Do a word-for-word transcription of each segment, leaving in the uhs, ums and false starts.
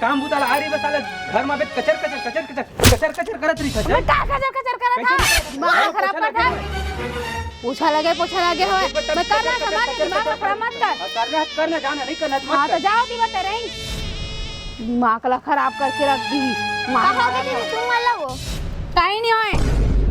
काम बुता ला आ रही बस, साला घर में बे कचर कचर कचर कचर कचर कचर करत रही, कचर। मैं का कचर कचर करत कैसे था? नहीं करत? दिमाग घर खराब पोछा करत लगा था। के। पोछा लगे, पोछा लगे होय। एक बार मैं करना कचर, समझ, कचर, दिमाग कचर, खराब मत कर। हाँ, करना है, करना, जाना नहीं करना, मत हाँ, तो कर। जाओ दी, बता रही। दिमाग ला खराब करके रख दी। मार कहाँ मारा गई थी था। तुम वाला वो? कहीं नहीं होय।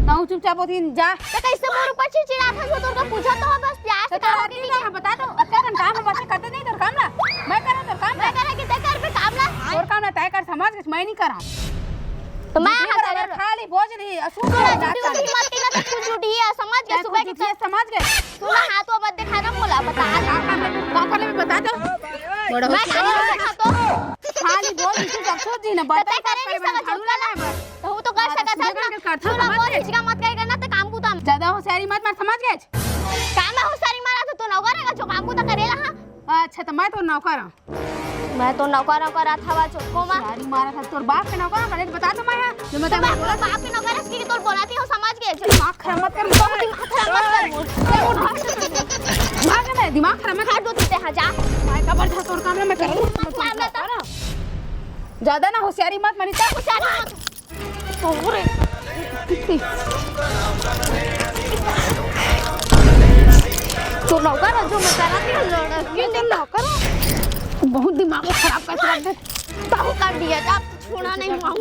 कहूँ चुपचाप होती जा। तो कैसे मोर ऊपर चिड़चिड़ात हस, तोर का पूछा तो हो बस प्यार से तो कहा आदमी कि ना, बता दो, अतका कन काम हम अच्छा करते नहीं, तोर काम ला। मैं करा तोर काम ला। मैं करा कि ते कर पे काम ला। तोर काम ला तय कर, समझ गए, मैं नहीं करा। तो मैं झूठी हाथ बराबर करे खाली बोझ रही, असू तोरा झूठी उठी मत कहना, तो कुछ झूठी है, समझ गए, तय सुबह कुछ की झूठी है, समझ गए। सुना, हाथ वो मत दिखाना, मोला बता। का कर ले, का कर ले, बता दो। बड़ा मैं होशियार खाली है। दिखा तो। खाली बोल, तू सब सोच जी ना, तो बता, तय करे नहीं समझ, झाड़ू चुप कर। लगा है बस। तो हूँ तो कर हाँ, तो सकत हस सुबह ना। के करता सुना, समझ बहुत गए। हिचका मत करे करना, तो काम बुता। ज्यादा होशियारी मत मार, समझ गए? काम में होशियारी मारा तो तू नौकर है, जो काम बुता करेला, हाँ? अच्छा, तो मैं तो नौकर हूँ। मैं तो नौकर, नौकर रहा था, छोटको माँ। होशियारी मारा था, तोर बाप के नौकर हूँ, पहले तो बता तो मैं, हाँ। जो मैं तो तेरे बाप, बोला बाप के नौकर है, इसकी तोर बोलाती हूँ, समझ गए? दिमाग खराब मत कर, दिमाग खराब मत कर। भाग ना, दिमाग खराब मत कर। दो तीन, हाँ, जा। भाई, जबरदस्त तोर काम है, मैं करूँ। मार लेता। ज्यादा ना होशियारी मत मारी, होशियारी मत। तो नौकर है, जो मैं करा थी, लड़की तो नौकर है। बहुत दिमाग खराब कर रख दे। ताऊ कर दिया, अब छोड़ा नहीं हुआ हूँ।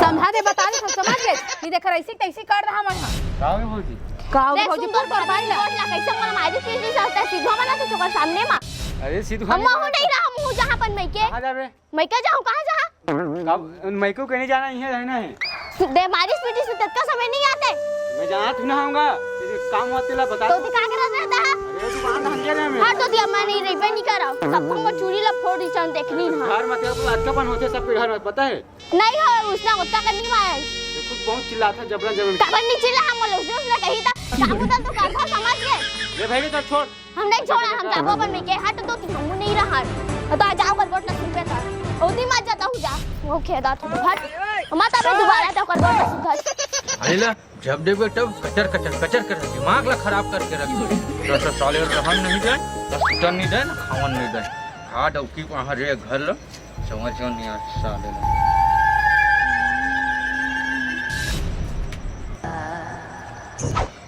समझा दे, बता दे, सब समझ गए। ये देख, ऐसी तैसी कर रहा मैं। का हो गया भौजी? का हो गया देख, भौजी? सुन तो, तोर भाई ला। कैसे मन मारी चीज नहीं सोचता, सीधा मना तो चोकर सामने मा। अरे सीधू हम खाली महो बात नहीं है। रहा, हम जहाँ अपन मैं के। कहाँ जाबे? मैं क्या जाऊँ, कहाँ जा? कब, मैं को कहीं जाना, यहीं रहना है। दे, मारी स्पीड से तत्का समय नहीं आते। मैं जाना तू ना आऊंगा, तेरे काम आते ला बता। तो दिखा के रहता है। अरे दुकान धंधे रहे मैं। हाँ, तो दिया मैं नहीं रही, मैं नहीं कर रहा। सबको मैं चूड़ी ला फोड़ रही, चांद देखनी ना। घर में तेरे को अटकापन होते सबके घर में, पता है? नहीं हो, उसने उत्ता करनी मारा है। ये कुछ बहुत चिल्लाता, जबरन जबरन। कबर नहीं चिल्ला, हम बोले, उसने, उसने कही था, काम उधर तो कर था, समझ गए? ले भाई, तो छोड़। हम नहीं छोड़ा, हम जाबो अपन में के, हट दो, तुम हमू नहीं रहा। तो आ जाओ, कर बोट ना सुन पे था। ओ दी मत जाता हूँ, जा। वो खेदा था, हट। मत अब दोबारा तो कर बोट ना सुन। अरे ला, जब देबे तब कचर कचर कचर कर, दिमाग ला खराब करके रख दे। तो, तो साले रहन नहीं दे, तो सुतन नहीं दे, ना खावन नहीं दे। खा डौकी को हाँ रे घर लो, समझ नहीं आ साले ला।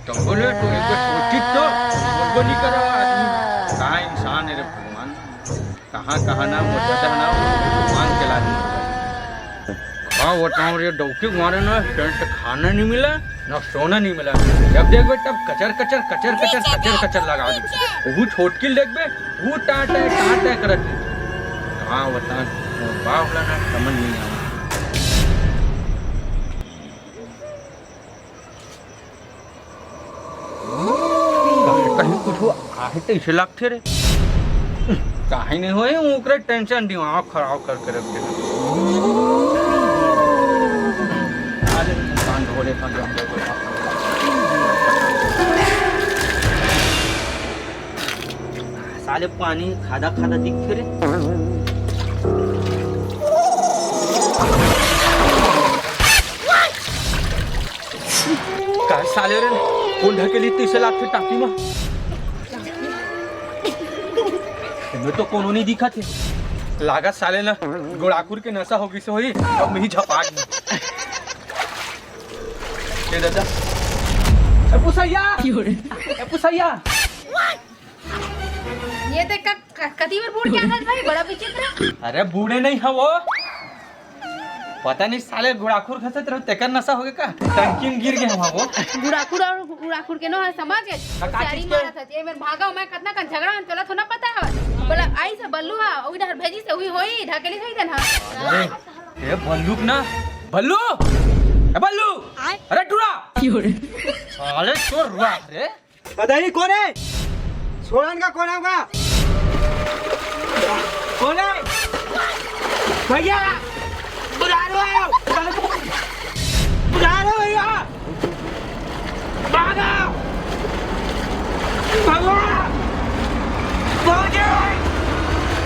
तो बोले तो एक बार सोचित तो, वो नहीं करो आदमी। कहाँ इंसान है रे भगवान? कहाँ, कहाँ ना, वो जगह ना, वो भगवान के लाज नहीं। हाँ, बताओ रे, डौकी मारे ना, टेंट से खाना नहीं मिला, ना सोना नहीं मिला। जब देखबे तब कचर, कचर, कचर, कचर, कचर, कचर लगा दे। वो छोटकी देखबे, वो टाटा, टाटा करत है। कहाँ बता, बाप ला ना समझ नहीं आवा। कहीं कुछ आहे तइसे लागथे रे। काहे नहीं होए, ओकरे टेंशन दिमाग खराब करके रख दे। अरे, कान धो ले, कान धो ले। साले पानी खादा खादा दिखथे रे। का साले रे, कोन ढकेली तइसे लागथे टाकी म? एमे तो कोनो नहीं दिखत हे। लागत साले ना गुड़ाखुर के नशा हो गिस होही, अब मैं ही झपाक दूं। ए दादा। ए पुसैया! ए पुसैया! ये देख का, क-, कती बार बूढ़ के आना भाई, बड़ा विचित्र। अरे बूढ़े नहीं है वो, पता नहीं साले गुड़ाखुर खसत रहो, तेकर नशा हो गया का? टंकी में गिर गए हम वो। गुड़ाखुर और गुड़ाखुर के नो है, समझ गए? का, का होशियारी चीज के? मारत है। ये मेरे भागा, मैं कितना का झगड़ा हम चला थोड़ा पता है। बोला, आई से बल्लू हा, उही डहर भेजी से, उही होई, ढकेली से ही देन हा। अरे, ये बल्लू ना, बल्लू, ए बल्लू, आय? अरे टूरा, साले चोर रुआ रे। बताइए कौन है? छोड़न का कौन होगा? कौन है? भैया! बुला रहे हो? बुला रहे हो भैया? भागो! भगवान! भौजी!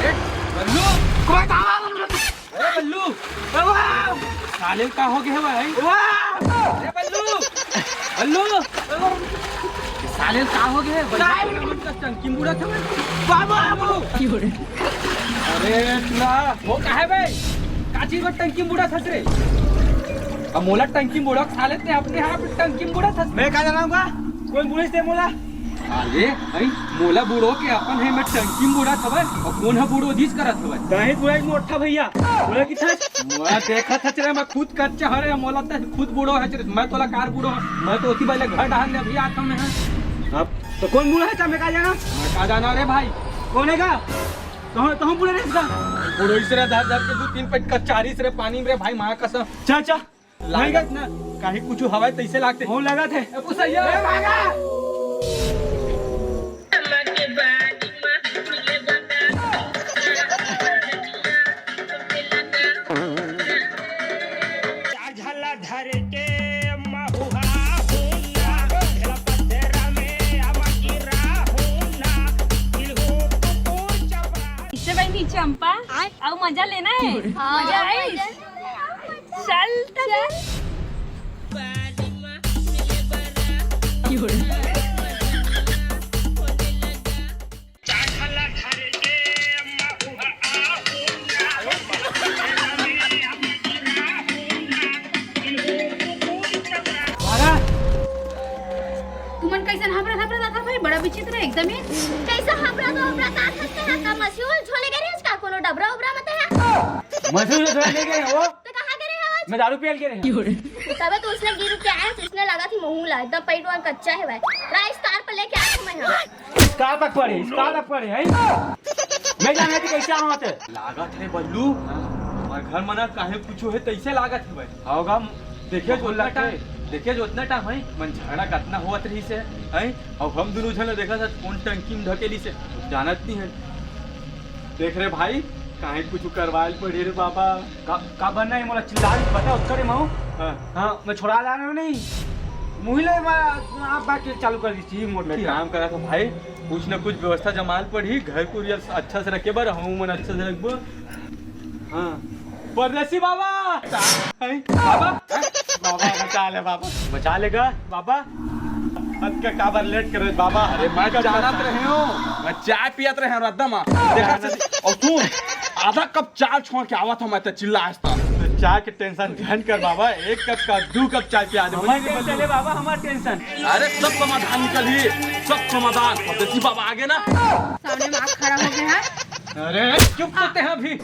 ए, बल्लू! कोई दावा अरे बल्लू! ए, वाह! साले का हो गया है भाई? वाह! अरे बल्लू! बल्लू! साले का हो गया है? भाई, साले! टंकी मुड़ा था भाई। बाबू! बाबू! अरे तुला वो का हे बे? का चीज बर टंकी में बुड़त हस रे? अब मोला टंकी में बुड़ो, साले ते अपने आप टंकी में बुड़त हस। मैं का जानहूं का? कोन बुड़िस ते मोला? अरे भाई, मोला बुड़ो के अपन हे, मैं टंकी में बुड़त हवय, अउ कोन ह बुड़ो दिस करत हवय? तहीं बुड़ाइस मोठा भइया, बोला कि था? मोला देखत हस रे, मैं खुद कच्चा हरे, मोला ते खुद बुड़ो हस रे, मैं तोला कार बुड़ो, मैं तो ओती बाले घर डाहर ले अभी आत हंव मैं ह। अब तो कोन बुड़ो हे, त मैं का जानंव? मैं का जानंव रे भाई? कोन हे का? तहूं, तहूं बुड़े रहिस का? बुड़ोइस रे, धर धर के दू तीन पटका चारिस रे पानी में रे भाई, मां कसम। चल, चल। लागत ना, कहीं कुछ हवय तइसे लागथे। हो लागत हे। ए, पुसैया। ए, भागा। झला धर के महुआ हुना, झला पत्थर में अब गिरा हुना, दिल हो कुकुर चपरा। इससे बहनी चंपा, आय। अउ मजा लेना हे। हाँ, मजा आइस। मजा लेना हे। चल, चल। तुमन कइसन हबरत हबरत आथा भाई, बड़ा विचित्र हे एकदम ही। कइसा हबरत हबरत आथा, का मसूल झोले गे रहेस का, कोनो डबरा उबरा मते हे? मसूल झोले गे रहेंव वो। त कहाँ गे रहेस? मैं दारू पिए ल गे रहेंव। तबे तो उसने गिर के आए, उसने लगा थी महू ला, एकदम पेट वहाँ कच्चा हे भाई। राइस तार पर लेके आया हूँ मैं यहाँ। इसका तक पड़े, इसका तक पड़े, हैं? मैं जाने थी कइसे आवा थे। लागत हे बल्लू, हमार घर मना काहे कुछ हे तइसे लागत हे भाई। होगा, देखे जो उतना टाइम, देखे जो उतना टाइम हे, मन झगड़ा कतना होवत रहिस हे, हैं? अब हम दुनों झन देखत हस कोन टंकी में ढकेलिस हे, जानत नहीं हे। देख रे भाई, काहे कुछ करवाए ल पड़ही रे बाबा। का, का बनना हे मोला चिल्ला बता, उत्तर हे माऊ। हाँ। हाँ, मैं छोड़ा ला रहा हूँ नहीं। मुहिले मा-, आप बात चालू कर दी थी मोटी। मैं काम करा था भाई, कुछ ना कुछ व्यवस्था जमाल पड़ही, घर कुरियर अच्छा से रखे बर, हम मन अच्छा से रखबो। हाँ। परदेसी बाबा। हैं? बाबा? बाबा, बचा ले बाबा। बचा लेगा? बाबा? अतका काबर लेट करे बाबा? अरे, मैं जानत रहे हूँ। मैं चाय पियत रहे हूँ रद्दा मा। देखा से, अउ सुन, आधा कप चाय छोड़ के आवत हूँ मैं, त चिल्लास त। त चाय के टेंशन झन कर बाबा, एक कप का दू कप चाय पिया दे। हमार टेंशन हे बाबा, हमार टेंशन। अरे, सब समाधान निकलही, सब समाधान। परदेसी बाबा आगे ना। सामने मा खड़ा हो गे हे। अरे, चुप तो ते अभी।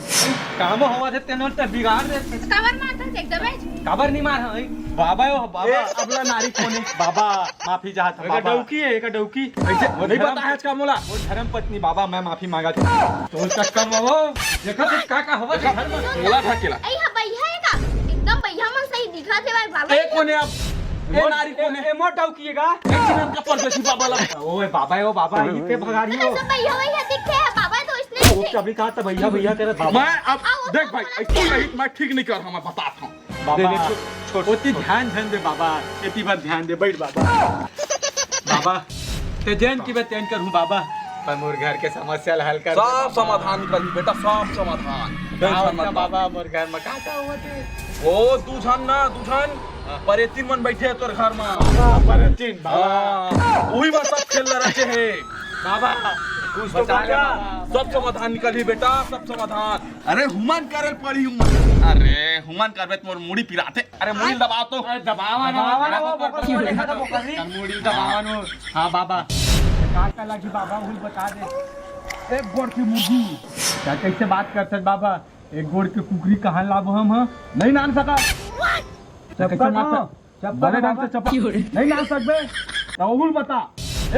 काम होवत हे, तेनो ते बिगाड़ दे। काबर मारत हे एकदम? काबर नहीं मार, हाँ? बाबा हो, बाबा। ए, अबला नारी कोने? बाबा, माफी चाहत हूँ, एक बाबा। डौकी हे, एक डौकी। अइसे वो नहीं धर्म बताया आज का मोला। वो धर्म पत्नी, बाबा, मैं माफी मांगत हूँ। तो उसका कम हो, देखा तो का का होवत हे घर में। मोला था केला। ए, हाँ, भैया हे का? एकदम भैया मन सही दिखत हे भाई, बाबा। ए, कोने अब? ए, नारी कोने? ए, मोर डौकी हे का? ए, चिन्हन का परदेसी बाबा लग। ओए बाबा, ओ बाबा, ये ते भगाड़ी हो। सब भैया, भैया दिखते हैं, बाबा तो इसने ओ, दिखते। कभी कहा था भैया, भैया करे बाबा। मैं अब आ, वो देख तो भाई, बोला ऐसी था। नहीं, मैं ठीक नहीं कर रहा, मैं बताता हूँ। बाबा, दे, दे, छोड़, छोड़, ओती छोड़। ध्यान, ध्यान दे बाबा, एती बार ध्यान दे, बैठ बाबा। बाबा, ते जेन की बात तेन करूँ बाबा। पर मोर घर के समस्या ल हल कर दे सब बाबा। समाधान निकलही बेटा, सब समाधान। का टेंशन होता मत ले। बाबा, मोर घर में का का होवत हे? ओ, दू झन ना, दू झन हाँ। परेतिन मन बैठे हे तोर घर में। हाँ, परेतिन, बाबा। हाँ, उही में सब खेल रचे हे। बाबा, कुछ तो बचा ले कर। बाबा। सब समाधान निकलही बेटा, सब समाधान। अरे हुमन करे पड़ी हुमन। अरे हुमन करबे त मोर मुड़ी पिराथे। अरे मुड़ी दबाओ तो। अरे दबावा ना, दबावा ना, वो दबावा ना, बोकर नहीं। चल मुड़ी दबावा ना। हाँ बाबा। का का लगी बाबा, हुल बता दे। एक गोड़ की मुर्गी। का कइसे बात करत हस बाबा? एक गोड़ के कुकरी कहाँ लाबो हम, हाँ? नहीं नान सका। चप्पल कैसे मारता? हाँ। चप्पल बड़े ढंग से बाबा। चप्पल। नहीं नान सकबे? तो हुल बता।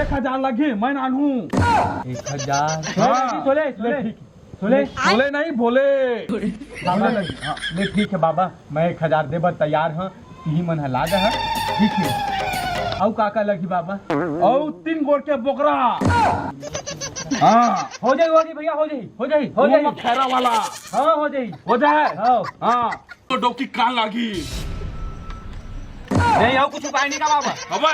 एक हजार लगी, मैं नानहूँ। एक हजार। हाँ। छोले, छोले, ले, छोले। ठीक। छोले। छोले नहीं, भोले। बाबा, भोले लगी। हाँ, ले ठीक है बाबा, मैं एक हजार दे बर तैयार हूँ। तिही मन ह लागा है, ठीक है। अउ का का लगी बाबा? अउ तीन गोड़ के बोकरा। हाँ। हो जाही, हो जाही भैया, हो जाही, हो जाही, हो वो जाही। मखैरा वाला। हाँ, हो जाही। हो जाए? हाँ। हाँ। तो डौकी कान लागी। नहीं, अउ कुछ उपाय नहीं का बाबा? अबे।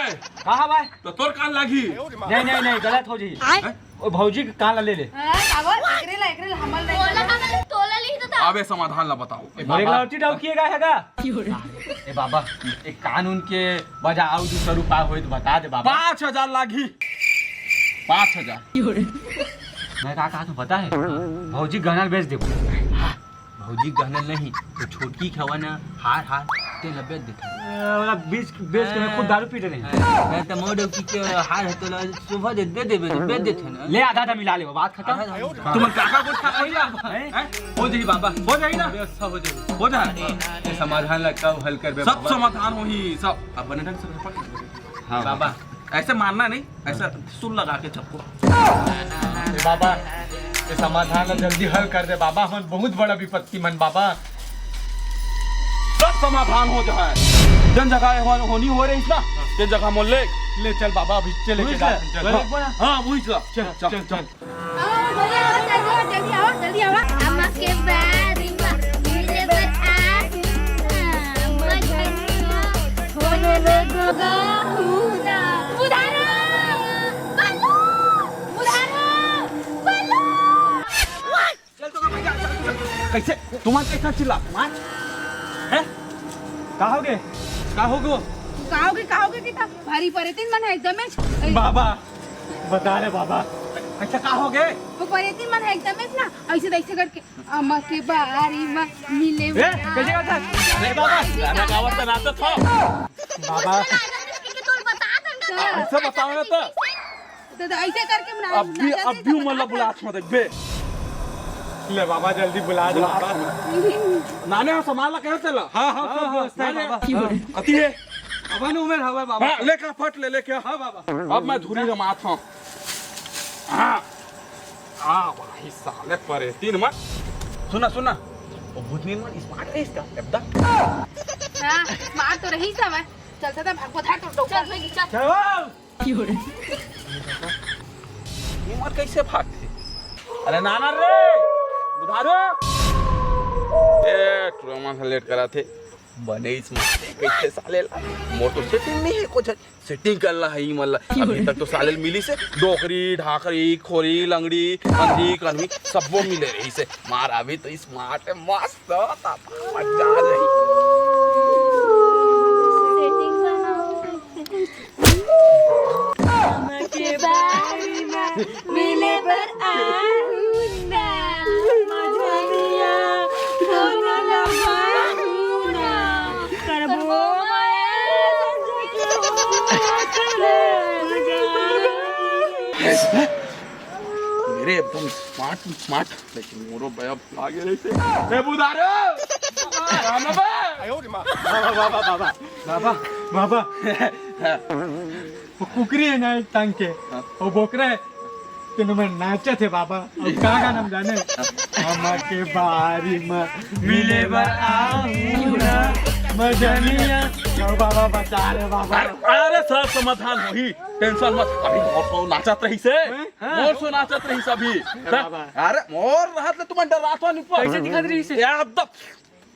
हाँ, हाँ भाई। तो तोर कान लागी। नहीं, नहीं, नहीं, गलत हो जाही। हैं? ओ भौजी के कान ला ले ले। हाँ, काबर? एकरे ला, एकरे ला, हमर नहीं तोला लेना। काबर? तोला ली तो था। अबे समाधान ला बताओ। ए मोर एक बाबा। लौटी डौकी है का? ए बाबा, एक कानून के बजा अउ दूसर उपाय होई तो बता दे बाबा। पाँच हजार लागी। पाँच हजार। मैं का कहा तू पता है? भौजी गहना बेच देबो। भौजी गहना नहीं, तो छोटकी के हवा ना, हार, हार, तेला बेच देथे। ए, ओला बेच, बेच के मैं खुद दारू पी रहे हैं। मैं तो मोड़ की के हार है, तोला शोभा दे, दे देबे, बेच देथे ना। ले आधा आधा मिला ले, बात खत्म। आधा आधा मिला। तुमन का का कुछ खा रही ना? हैं? हैं? हो जाही बाबा। हो जाही ना? व्यवस्था हो जाही। हो जाही। ये समाधान ला कब हल करबे सब बाबा? समाधान होही, सब। अब बने ढंग से पकड़। हाँ। बाबा, ऐसे मारना नहीं, ऐसा सुर लगा के चपको। ए बाबा, ये समाधान ला जल्दी हल कर दे बाबा, हमन बहुत बड़ा विपत्ति मन बाबा। सब समाधान हो जाए। जन जगह हो, होनी हो रही ना, ये जगह मोल ले। ले चल बाबा, अभी चले के वही जा, चल। चल, हाँ, वही चल। चल, चल, चल, चल। चल। आओ, जल्दी आओ, जल्दी आओ, जल्दी आओ। अम्मा के बारी मा मिले बर आ। अम्मा के बारी मा होने लगोगा हूना। बुधारो! बल्लू! बुधारो! बल्लू! चल तो, चल, चल, चल। कैसे? तुमन कैसे चिल्ला? मार। हैं? का होगे? का होगे? का होगे, का होगे कि त भारी परेतिन मन है एकदम। बाबा, बता रे बाबा। अच्छा, का होगे? वो परेतिन मन है एकदम ना, ऐसे, ऐसे करके, "अम्मा के बारी मा मिले ए, मा।" कैसे करता? अरे बाबा, गाना गावत त नाचत हो। बाबा। ऐसे बताओ ना तो। तो, तो ऐसे करके मना-, अब भी, नाचत अब है भी तो मतलब बुला। बुला मत बे। ले बाबा, जल्दी बुला दे बुला बाबा। नाने हो, संभाल ला, कहे चला। हाँ, हाँ, हाँ, हाँ, हाँ, सही नाने। बाबा। अति है। अब न उम्र हवे बाबा। हाँ, लेके फट ले, लेके। हाँ बाबा। अब मैं धुरी रमात हूँ। हाँ। हाँ, भाई साले परेतिन मन। सुना, सुना। वो भूतनी मन smart रहिस का? एकदम। हाँ, smart तो रहिस हवय। चल, चल, भाग, भाग, तो डौका। चल, भाई, चल। चल। ये मन कैसे भागथे? अरे नाना रे, बुधारो। ए, टुरा मन से लेट कराथे। बने smart हे, कैसे साले ला? मोर तो setting नहीं है कुछ। Setting कर ला है ई मन ला। अभी तक तो साले ल मिलिस हे डोकरी, ढाकरी, खोरी, लंगड़ी, अंधी, कन्हवी, सबो मिले रहिस हे। मार अभी तो smart हे, मस्त, मजा आ जाही। Setting बनाओ। हमके बारी मा मिले बर आहू ना, मझनिया दोनों लगाहू ना, करबो माया संजो के होत ले मजा। मेरे एकदम smart, smart, लेकिन मोरो बया लागे रहिसे। ए बुधारो! राम बाबा! बाबा, बाबा, बाबा, बाबा, बाबा। वो कुकरी है ना एक टांग के, हाँ। वो बोकरा है, तेनो में नाचत है बाबा। अब का गाना हम जाने? अम्मा के बारी मा मिले बर आहू ना, मझनिया। ओ बाबा, बचा रे बाबा। अरे, अरे, सब समाधान होही, tension मत। अभी मोर तो नाचत रहिसे, हैं? मोर तो नाचत रहिसे अभी। बाबा। अरे, मोर रहत ले तुमन डरात हो नहीं पर। कैसे दिखत रहिसे? यार, अब तो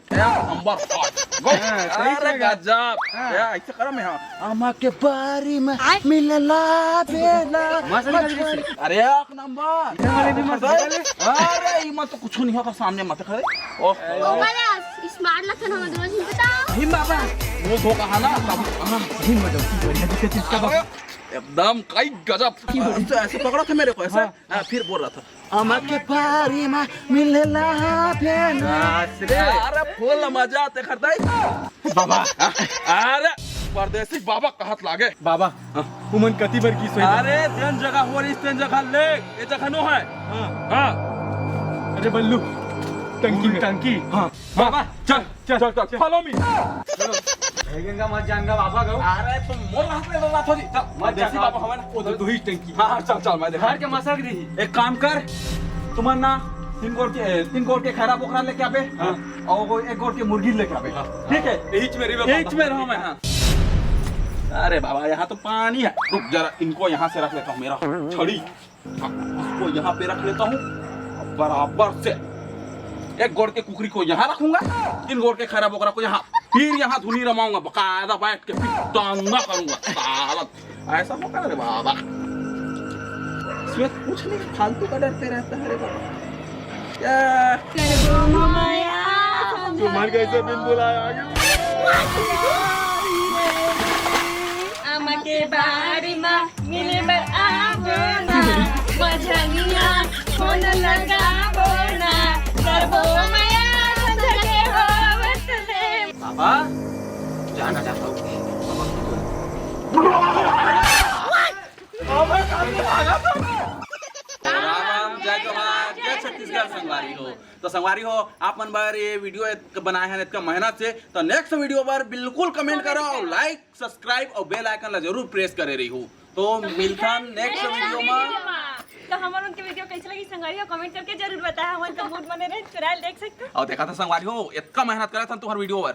एक नंबर hot। हाँ, सही अरे जगह। गजब। हाँ। या, ऐसे करा मैं, हाँ। अम्मा के बारी मा आय। मिलला बेला। मस्त लग रही है। अरे एक नंबर। इधर वाले भी मस्त लग रहे। अरे, ये मत तो कुछ नहीं होता सामने मत खड़े। ओह। ओ वाले smart लखन हम रोज ही बताओ। हिम बाबा। वो धोखा है ना, तब, हाँ, हिम मत जाओ, बढ़िया दिक्कत इसका बाबा। एकदम कई गजब। ऐसे, ऐसे पकड़ा था मेरे को, ऐसे। हाँ। हाँ, फिर बोल रहा था। अम्मा के बारी मा मिलला बेला। अरे, फुल मजा आते खरदाई। बाबा। अरे, परदेसी बाबा कहत लागे। बाबा, हाँ। उमन कति बर की सोई? अरे, जेन जगह हो रही, तेन जगह ले, ये जगह नो है। हाँ। हाँ। अरे बल्लू, टंकी में। टंकी? हाँ। बाबा, चल, चल, चल, चल, चल। Follow me। चलो। भैगन का मत जान का बाबा गो। अरे, तुम मोर हाथ में बात हो जी। चल, मत देसी जा। बाबा हमें ना। वो तो दो ही टंकी। हाँ, हाँ, चल, चल, मैं देखा। घर के मसक दी। एक काम कर, तुमन ना तीन गोड़ के, तीन गोड़ के खैरा बोकरा लेके आबे। हाँ। और वो एक गोड़ के मुर्गी लेके आबे। हाँ। ठीक है? यही में रहिबे यही बाबा। में रहूँ मैं, हाँ। अरे बाबा, यहाँ तो पानी है। रुक जरा, इनको यहाँ से रख लेता हूँ, मेरा छड़ी। हाँ, इसको यहाँ पे रख लेता हूँ बराबर से। एक गोड़ के कुकरी को यहाँ रखूंगा, तीन गोड़ के खैरा बोकरा को यहाँ, फिर यहाँ धुनी रमाऊंगा, बकायदा बैठ के फिर दंगा करूंगा। साला ऐसा होता है रे बाबा, इसमें कुछ नहीं, फालतू का डरते रहता है रे बाबा। क्या? तुम्हारे कैसे बिन बुलाया आ गया? अम्मा के बारी मा मिले बर आबो ना, मझनिया राम राम, जय जोहार, जय छत्तीसगढ़ संगवारी हो। तो संगवारी हो, आप मन बर ये वीडियो इत-, बनाए हन इतका मेहनत से, तो नेक्स्ट वीडियो बर बिल्कुल कमेंट करो, लाइक, सब्सक्राइब और बेल आइकन ला जरूर प्रेस करे रही हो। तो मिलथन नेक्स्ट वीडियो में। तो हमर उनके वीडियो कैसे लगी संगवारी हो, कमेंट करके जरूर बताया। हमन तो मूड बने रहे, चुराइल देख सकते हो। और देखा था संगवारी हो, इतका मेहनत करा था तुम्हारे वीडियो पर।